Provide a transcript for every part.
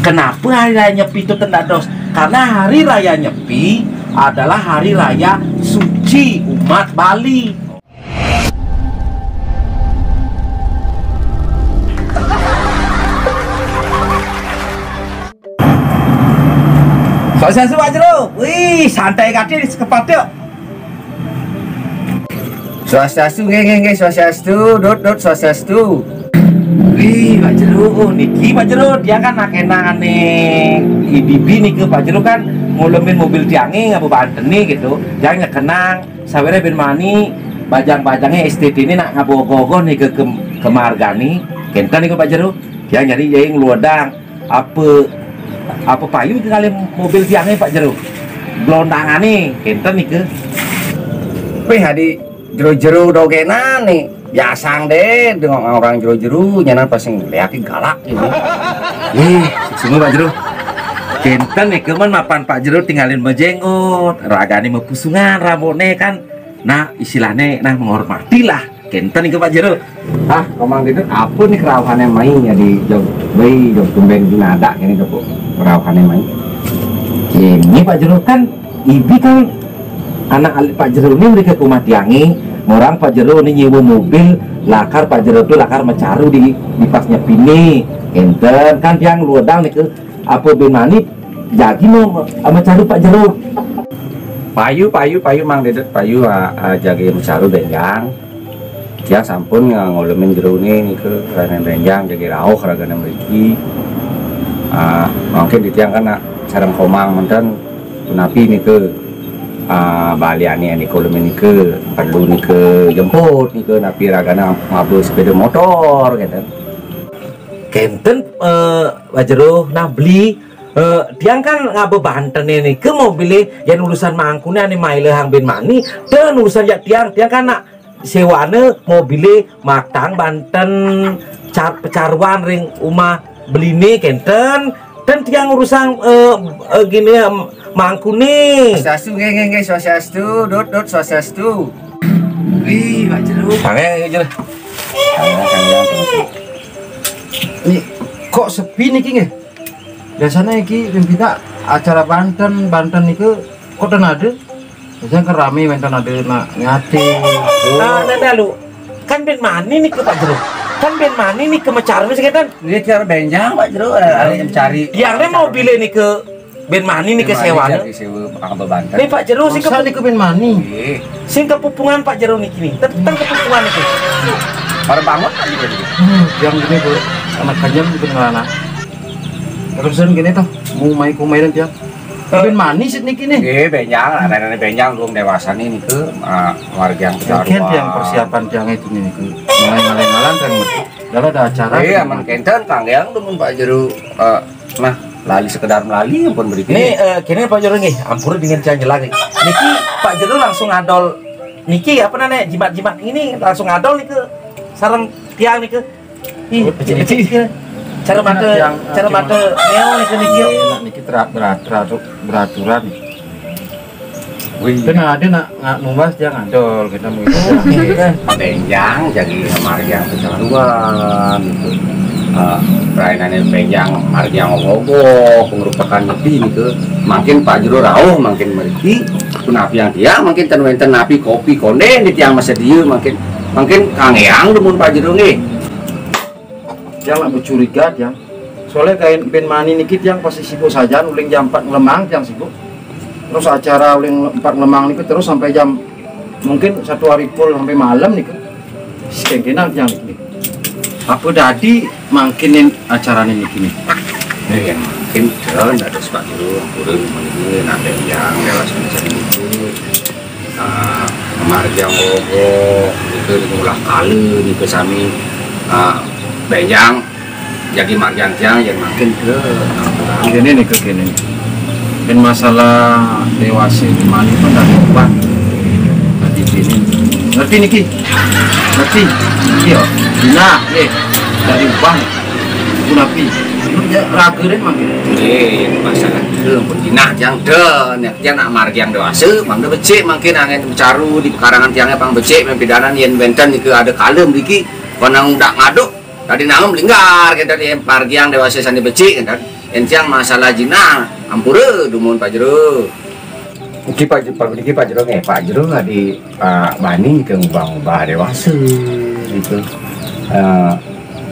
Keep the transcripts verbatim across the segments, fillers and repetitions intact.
Kenapa hari raya Nyepi itu ten dados? Karena hari raya Nyepi adalah hari raya suci umat Bali. Swastiastu, Pak Jero. Wih, santai kati di sekepat yuk. Swastiastu, nggih, nggih, nggih, swastiastu, dot, dot, swastiastu. Wih, Pak Jero, oh, niki Pak Jero, tiang kan nak kenang ane ibi-ibi niki Pak Jero kan ngulemin mobil tiange ngaba banten nih gitu. Tiang nyekenang, sawire ben mani, bajang-bajange S T T ini nak ngaba ogoh-ogoh nih ke, ke, ke margane. Kenten nih Pak Jero, tiang nyari jai ngeluedang. Apa, apa payu tinggalin mobil tiange Pak Jero? Blondangane, kenten nih ke. Wih, adi jero-jero dogenan nih. Biasang deh, dengan orang jero-jero, nyanan pasti ngeliatin galak gitu. Wih, sungguh Pak Jero. Kenten nih, kemen mapan Pak Jero tinggalin bejenggot, ragane mepusungan rambutnya kan. Nah, istilahnya nah menghormati lah. Kenten nih ke Pak Jero. Ah, Komang Didut, apa nih kerauhane mai jadi jog, wei, jog tumben dinadak ini jog kerauhane mai. Ini Pak Jero kan, ibi kan anak alit Pak Jero ini mereka ke rumah tiange, orang Pak Jero ini nyewa mobil, lakar Pak Jero tuh lakar mecaru di, di pas nyepine. Enten kan tiang luedang nih ke apa ben mani jagi mau mecaru Pak Jero. Payu, payu, payu, Mang Dedet, payu, ah, ah, jagi mecaru benjang. Tiang sampun nga-, ngulemin jero ni nika, ragane benjang jagi rauh ragane mriki. Ah, mungkin di tiang kan nak sareng Komang menten punapi nika, ah, baliane nika ulemin nika, perlu nika jemput nika, napi ragane ngaba sepeda motor, gitu. Kenten, eh, Pak Jero, nah beli, eh, tiang kan ngaba banten nika mobile, yen urusan mangkune ane mailehang ben mani, ten urusan jak tiang, tiang kan nak sewane mobile matang banten car-, pecaruan ring umah beline kenten, ten tiang urusan, eh, eh, gini, em, mangkune. Swastiastu, nggih, nggih, nggih, swastiastu, dot, dot, swastiastu. Wih, Pak Jero. Sange, Jero. Sange, sange, sange. Nih, kok sepi niki nggih? Biasanya iki ben kita acara banten, banten niku kok ten ada? Biasanya kan rame wenten ada nak nyate. Nah, nah, nah, lu. Kan ben mani nih ke Pak Jero. Kan ben mani nih ke mecaru sih kan? Ini cara benjang Pak Jero, ada, ada yang cari. Yang mobile nih ke ben mani nih ke sewa. Sewa apa banten? Nih Pak Jero sih ke. Masa niku ben mani? Iya. Sing kepupungan Pak Jero niki nih. Tentang kepupungan niki. Para bangun Pak Jero niki. Hmm, yang gini, Bu. Anak kanyang gitu ngelana. Terusan gini toh, mau main kumairan dia. Ben mani sit niki nih. Nggih, benjang, arane benjang durung dewasa nih niku, ah, margi yang. Mungkin tiang persiapan tiang itu nih niku. Mulai ngalang-ngalang kan. Kalau ada acara. Iya, aman kenten kanggeang dumun Pak Jero, eh, nah, lali sekedar melali ampun mriki. Nih, eh, kene Pak Jero nggih, ampura dengan tiang jelas nggih. Niki Pak Jero langsung ngadol niki apa namanya jimat-jimat ini langsung ngadol niku sareng tiang niku. Ih, becik-becik. Cara mata, cara mata neo niku niki. Enak niki terat-, berat-, berat-, beraturan. Wih. Kena ada nak, nak numbas dia ngadol kita mungkin. Benjang jagi margi yang kecaruan gitu. Eh, rainane benjang margi yang ogoh, pengrupakan Nyepi niku. Mungkin Pak Jero rauh mungkin mriki. Punapi yang tiang mungkin ten wenten napi kopi konde di tiang masedia mungkin. Mungkin kanggeang dumun Pak Jero nggih. Tiang lak becuriga tiang. Soale kain ben mani niki tiang pasti sibuk sajan uling jam empat ngelemang tiang sibuk. Terus acara uling empat ngelemang niku terus sampai jam mungkin satu hari full sampai malam niku. Sekengkenan tiang niki. Apa dadi mangkinin acarane niki nih? Ya, mungkin jalan ada sebab dulu, kurang menunggu nanti yang lewat sana itu. Ah, margi yang ogoh, itu ngulah kala niku sami, ah, benjang, jagi margi yang tiang yang makin ke. Gini nih, ke gini. Dan masalah dewasa ini mani pun dah ubah. Tadi gini. Ngerti niki? Ngerti? Iya. Nah, eh, dari ubah. Punapi. Ya, raga deh mangkin. Nggih, masalah itu pun jinah tiang den, ya, tiang nak margi yang dewasa, mangda becik mangkin angin becaru di pekarangan tiangnya pang becik, mimpidanan yen wenten niku ada kala mriki, panang dak ngaduk, tadi nangem linggar, kita di margi yang dewasa sandi becik, kan. Encang masalah jinah, ampura dumun Pak Jero. Niki Pak Je-, Pak, niki Pak Jero nggih, Pak Jero adi, ah, bani nika ngubah-ngubah déwasa gitu. Eh,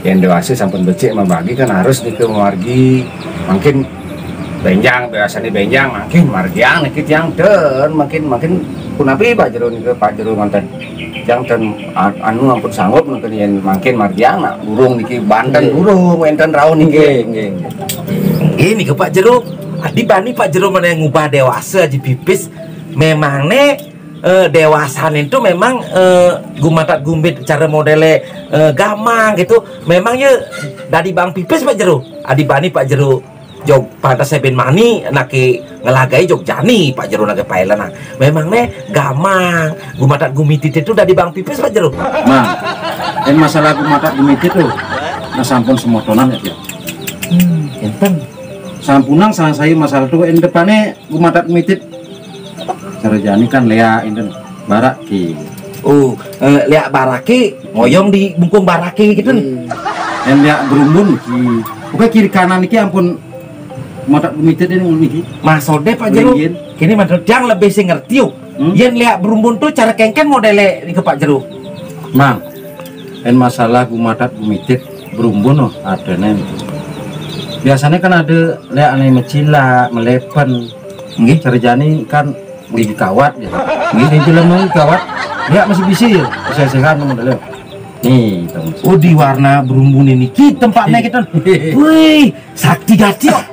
yén déwasa sampun becik mamargi kan harus nika mamargi. Mangkin bénjang, biasané bénjang, mangkin margiang niki tiang ten, mangkin, mangkin punapi Pak Jero nika, Pak Jero manten. Tiang ten a-, anu ampun sanggup nenten yén mangkin margiang nak durung niki banten. Nggih. Durung wénten rauh niki. Nggih, nggih, nggih. Nggih nika Pak Jero. Adi bani Pak Jero menék ngubah déwasa aji pipis. Memangné, eh, déwasané itu memang, eh, gumatat gumit cara modélé, eh, gamang gitu. Memang ya dadi bang pipis Pak Jero. Adi bani Pak Jero jog pantes bin mani naké ngelagaé jog jani Pak Jero naké paélan. Nah, memangné gamang gumatat gumitit itu dadi bang pipis Pak Jero. Mang, yén masalah gumatat gumitit tuh, nah sampun semotonan ya, Tiang. Hmm, énten. Sampunang sangsaya masalah tuh, yén depané gumatat gumitit. Cara jani kan léak énten baraki. Oh, eh, léak baraki ngoyong di bungkung baraki gitu. Hmm. Yén léak berumbun ki. Bukan kiri kanan niki ampun matak gumitit ini niki. Maksudé Pak Jero. Ringin. Kini menurut tiang lebih sing ngerti yuk. Hmm? Yén léak berumbun tuh cara kéngkén modélé nika Pak Jero. Mang, yén masalah gumatat gumitit berumbun loh, adané. Biasanya kan ada léak ané mecilak, melepen. Nggih, cara jani kan gigi kawat ya. Nggih, sing jelema iki kawat. Ya masih bisa ya, sehat-sehat modélé. Nih, Tong. Oh, di warna berumbun ini. Ki tempatnya kita. Wih, sakti dadi kok.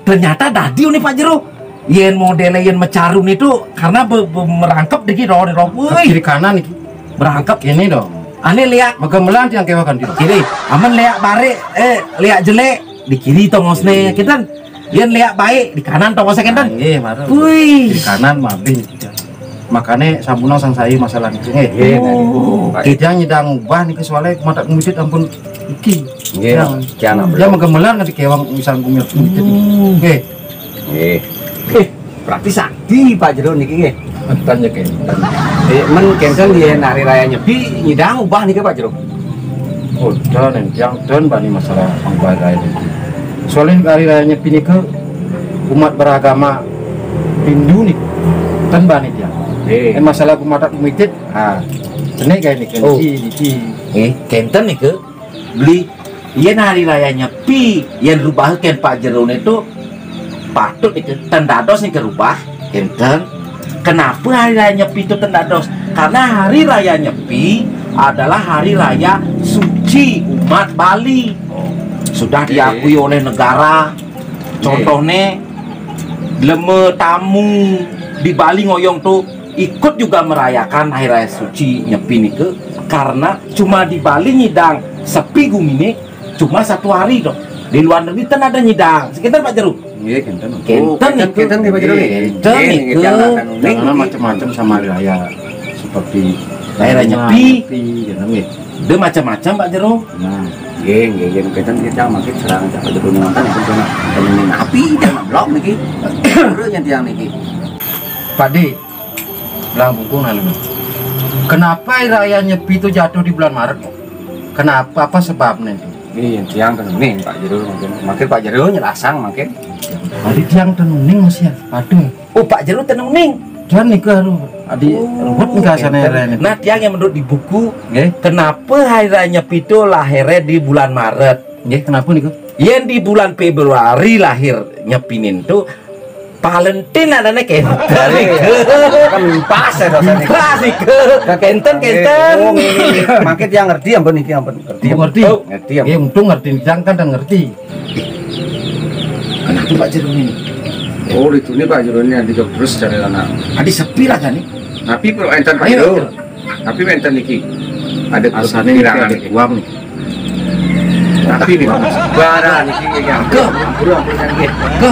Ternyata dadi nih Pak Jero. Yén modélé yén mecarun itu karena be-, be-, merangkep dikit roh, roh. Wih. Kiri kanan iki. Merangkep. Ini dong. Ané léak. Magamelan tiang kéwakan dia. Kiri. Aman léak baré, eh, léak jelék. Di kiri tongosné, kinten. Yén léak baik, di kanan tongosné, kinten. Nggih, marang. Wih. Di kanan mabih. Makané sampunang sangsaya masalah niku nggih. Nggih, nggih. Oh. Tiang nyidang ubah niku soalé matak ngumitit ampun iki. Nggih, Tiang. Tiang ampun. Dia magamelan nganti kéwang misang gumitit. Hmm. Nggih. Nggih. Eh, berarti sakti Pak Jero niki nggih. Ten ya, kinten. Eh, men kinten yén hari raya Nyepi nyidang ubah niki Pak Jero. Oh, ten, tiang ten bani masalah ubah raya niki. Soalnya hari raya Nyepi niku umat beragama Hindu nih. Ten bani tiang. Eh. Eh, masalah gumatat gumitit, ah, cenik kayak niki. Oh. Niki, niki. Eh, kinten niku. Beli, yén hari raya Nyepi, yén rubah kén Pak Jero nitu patut niku, ten dados niku rubah, kinten. Kenapa hari raya Nyepi itu ten dados? Karena hari raya Nyepi adalah hari raya suci umat Bali. Sudah diakui oleh negara. Contohnya, lema tamu di Bali ngoyong tuh ikut juga merayakan hari raya suci Nyepi niku karena cuma di Bali nyidang sepi guminé cuma satu hari dong. Di luar negeri ten ada nyidang. Sekitar Pak Jero. Nggih, kinten. Kinten. Oh, kinten niku. Kinten nggih, Pak Jero nggih. Kinten niku. Nggih, nggih, jangan anu, nggih. Jangan macam-macam sama raya seperti hari raya Nyepi. Nyepi, kinten nggih. Dia macam-macam Pak Jero. Nah, nggih, nggih, nggih, kinten kita makin serang Pak Jero nonton itu kena temenin api dan blok niki. Urut yang tiang niki. Pak Di, belang bungkung lalu. Kenapa hari raya Nyepi itu jatuh di bulan Maret? Kenapa, apa sebabnya itu? Nggih, tiang ten uning Pak Jero mungkin. Mungkin Pak Jero nyelasang mungkin. Tadi tiang ten uning masih ya. Aduh. Oh, Pak Jero ten uning. Dan niku aduh, adi ruwet nih kasane. Oh, kinten. Nah, tiang yang menurut di buku, nggih, kenapa hari raya Nyepi itu lahirnya di bulan Maret? Nggih, kenapa niku? Yén di bulan Februari lahir Nyepi nitu, Valentine adané kinten. Kan pas ya rasanya. Pas iku. Kinten, kinten. Oh, nggih, nggih. Mangke tiang ngerti ampun niki ampun ngerti. Ngerti. Oh. Ngerti ampun. Nggih, untung ngerti, tiang kan ngerti. Kenapa Pak Jero ini? Oh, itu nih Pak Jero ini adi terus cari anak. Adi sepi lah kan nih. Tapi kalau enten Pak Jero. Tapi wénten niki. Ada asane niki kekurangan ada niki. Uang nih. Tapi nih, Pak, bara niki ya. Ke, ampun, ampun, nggih. Ke,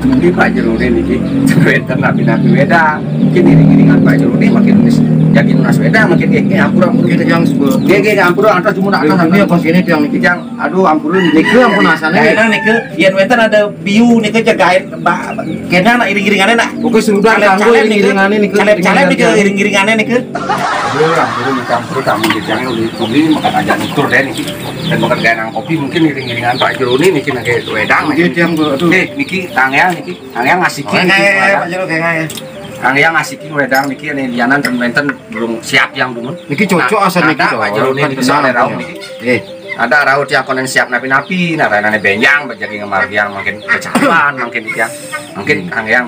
ini Pak Jero niki. Wénten napi-napi wéda. Mungkin iring-iringan Pak Jero niki makin mis-, Lagi nunas wedang mungkin, eh, eh, ampun, ampun. Mungkin tiang sebut. Nggih, nggih, ampun, atas cuma atas. Ini apa sini tiang niki? Tiang, aduh, ampun niki. Niki ampun asane. Nah, niki, yen wenten ada biu niki cegain, ba-, kena nak iring-iringane nak. Oke, sudah ganggu iring-iringane niki. Caleb-caleb niki iring-iringane niki. Aduh, ampun, ampun, kamu tiang ini, ini makan aja nutur deh niki. Dan makan gaya nang kopi mungkin iring-iringan Pak Jero niki nake wedang. Nggih, tiang, Bu, aduh. Eh, niki, Kang Yang niki. Kang Yang ngasiki niki, Pak Jero, Kang Yang. Kang Yang ngasiki wedang niki, ane lianan ten wenten belum siap yang dumun. Niki cocok asal niki, Pak Jero niki bisa ada rauh niki. Nggih. Ada rauh tiang konen siap napi-napi, nah renane benjang bajagi ngamargiang mungkin kecapan mungkin niki ya. Mungkin Kang Yang.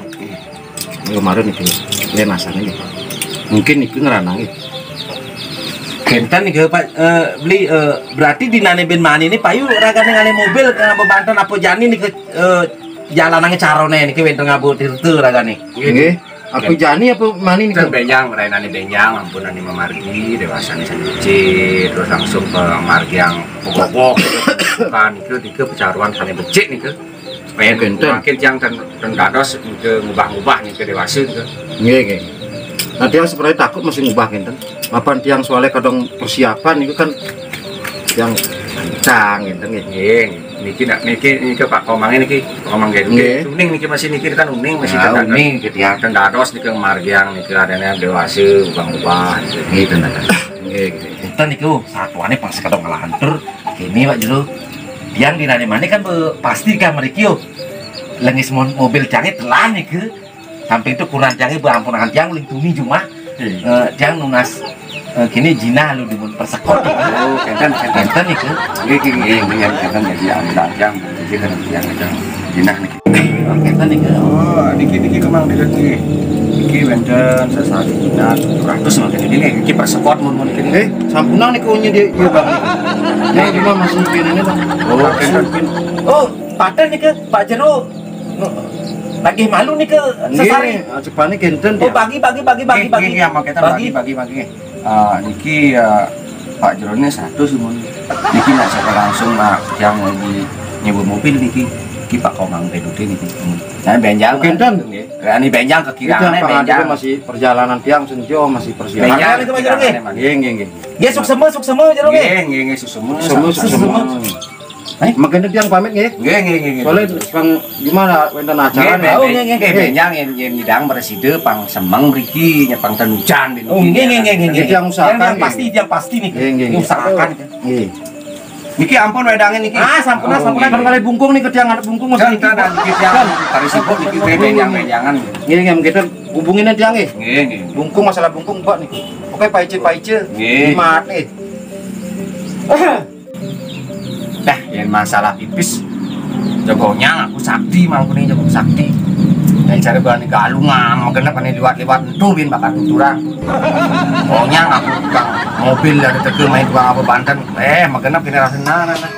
Kemarin niki. Nggih, masane nggih. Mungkin niki ngeranang nggih. Kenten niki, Pak, eh, beli, eh, berarti dinane ben mani ini payu ragane ngale mobil ke apa banten apa jani niki, eh, jalanange carone niki wenten ngabo tirte ragane. Nggih. Apa jani apa mani niki? Ten benjang, rainane benjang, ampunane mamargi, dewasane sane becik, terus langsung ke margi yang pegogok, bukan niki, niki pecaruan sane becik niki. Pen kenten. Makin tiang ten, ten dados niki ngubah-ngubah niki dewasa niki. Nggih, nggih. Nah, tiang sebenarnya takut masih ngubah kenten. Mapan tiang soalnya kadang persiapan niki kan tiang kencang kenten nggih. Nggih, nggih. Niki nak, niki, niki Pak Komang niki, Pak Komang nggih. Nggih. Uning niki masih niki kan uning masih. Ah, uning niki tiang. Ten dados niki margi yang niki adanya dewasa ngubah-ngubah niki. Nggih, ten dados. Nggih, nggih. Kenten niku satuane pas kadang ngelantur. Kene, Pak Jero. Tiang dinane mani kan be-, pasti kan mriki yo. Lengis mon-, mobil tiange telan niku. Samping itu kurang tiange be ampunan tiang uling tumi cuma. Eh, tiang nunas, eh, kene jinah lu dimun persekot niku. Oh, kenten, kenten. Kenten niku. Nggih, nggih, nggih, nggih, kenten jadi ampunan tiang, jadi kan tiang itu jinah niki. Oh, kenten niku. Oh, niki, niki kemang dulu niki. Niki wenten sesari jinah tujuh ratus mungkin niki, niki persekot mun, mun niki. Eh, sampunang niku unyi dia, dia, Bang. Dia cuma masih kene ini, Bang. Oh, kenten. Oh, paten niki, Pak Jero. Lagi malu niki, sesari. Nggih, cepane kenten. Oh, bagi, bagi, bagi, bagi, nggih, bagi. Nggih, nggih, bagi, bagi, bagi. Ah, niki, ah, Pak Jerone satu sih mun. Niki nak saya langsung nak yang lagi nyewa mobil niki. Niki Pak Komang Pedute niki. Nah, benjang. Kenten. Nggih. Ani benjang ke kirane benjang. Masih perjalanan tiang senjo masih persiapan. Benjang niku, Pak Jerone. Nggih, nggih, nggih. Nggih, suksema, suksema, Jerone. Nggih, nggih, nggih, suksema. Suksema, suksema. Eh? Makanya tiang pamit nggih. Nggih, nggih, nggih, nggih. Soalnya Bang gimana wenten acara nggih, nggih, nggih, nggih. Benjang yen, yen nyidang bereside pang semeng mriki nyepang ten ujan. Oh, nggih, nggih, nggih, nggih. Tiang usahakan yang pasti, tiang pasti nih. Nggih, nggih, nggih. Usahakan. Nggih. Niki ampun wedange niki. Ah, sampun, sampun. Kan kali bungkung nih ke tiang ada bungkung masih niki. Niki tiang kari sibuk niki benjang-benjangan. Nggih, nggih, mungkin hubungin tiang nggih. Nggih, nggih. Bungkung masalah bungkung Mbak niki. Oke, paice-paice. Nggih. Mat nih. Dah, yang masalah pipis, jagonya aku sakti, mangkune jago sakti. Dan cara berani galungan, magenep ane liwat-liwat entu bin bakal tuturan. Pokoknya aku tukang mobil dari Tegal main tukang apa Banten. Eh, magenep ini rasanya nah, nah, nah.